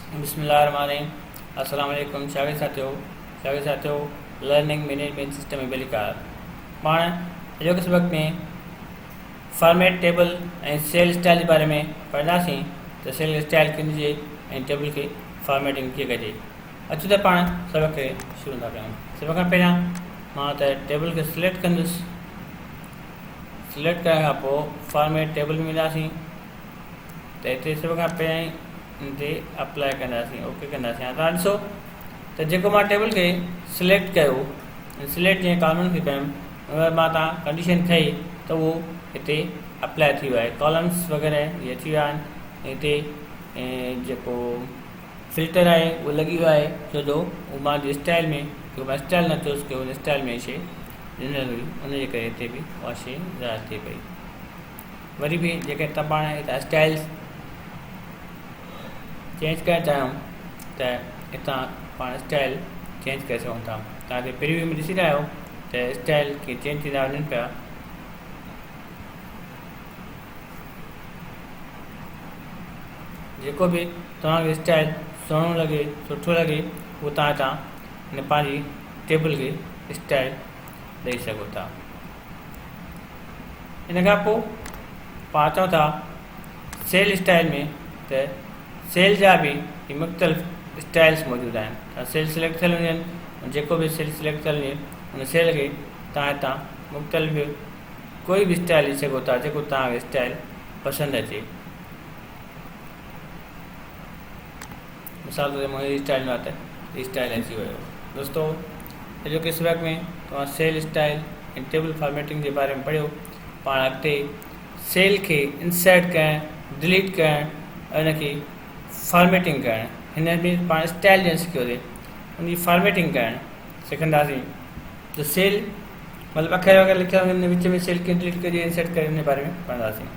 بسم الله الرحمن الرحيم السلام عليڪم شاگرد ساٿيو شاگرد ساٿيو لرننگ مينيجمينٽ سسٽم ۾ ڀليڪار پاڻ اڄوڪي سبق ۾ فارميٽ ٽيبل ۽ سيل اسٽائل جي باري ۾ پڙهنداسين ته سيل اسٽائل ڪيئن ڏجي ۽ ٽيبل کي فارميٽنگ ڪيئن ڪجي اچو ته پاڻ سبق کي شروع ٿا ڪيون سڀ کان پهريان مان ته ٽيبل کي سليڪٽ ڪندس سليڪٽ ڪرڻ کان پوء فارميٽ ٽيبل ۾ وينداسين ته هتي سڀ کان پهريائين ان تي اپلائي ڪنداسين اوڪي ڪنداسين هاڻي توهان ڏسو ته جيڪو مان ٽيبل کي سليڪٽ ڪيو سليڪٽ جنهن ڪالمن کي ڪيم ان مان تان ڪنڊيشن کئي ته اهو هتي اپلائي ٿي ويو آهي ڪالمس وغيره اهي اچي ويا آهن هتي جيڪو فلٽر آهي اهو لڳي ويو آهي ڇو جو اهو مان جي اسٽائل ۾ جو مان اسٽائل نه چوز ڪيو ان اسٽائل ۾ شي ڏنل هئي ان جي ڪري هتي به اها شي ظاهر ٿئي پئي وري به جيڪڏهن توهان پاڻ هتان اسٽائلز چينج ڪرڻ چاهيو ته هتان پاڻ اسٽائل چينج ڪري سگهون ٿا. توهان هتي پريويو ۾ ڏسي رهيا آهيو ته اسٽائل ڪيئن چينج ٿيندا وڃن پيا. جيڪو به توهان کي اسٽائل سهڻو لڳي سٺو لڳي اهو توهان هتان پنهنجي ٽيبل کي اسٽائل ڏئي سگهو ٿا. ان کان پوء پاڻ اچون ٿا سيل اسٽائل ۾ ته سيل جا به هي مختلف اسٽائلس موجود آهن تان سيل سليڪٽ ٿيل هجن جيڪو به سيل سليڪٽ ٿيل هجي ان سيل کي تان هتان مختلف ڪوئي به اسٽائل ڏئي سگهو ٿا جيڪو توهان کي اسٽائل پسند اچي مثال طور منهنجي اسٽائل ۾ آ ته اسٽائل اچي ويو دوستو اڄوڪي سبق ۾ توهان سيل اسٽائل ۽ ٽيبل فارميٽنگ جي باري ۾ پڙهيو. پاڻ اڳتي سيل کي انسرٽ ڪرڻ، ڊليٽ ڪرڻ ۽ ان کي فارميٽنگ ڪرڻ هن ۾ پاڻ اسٽائل ڏيڻ سکيوسين ان جي فارميٽنگ ڪرڻ سکنداسين ته سيل مطلب اکر وغيره لکيل هجن ان وچ ۾ سيل ڪيئن ڊليٽ ڪجي انسرٽ ڪجي ان جي باري ۾ پڙهنداسين.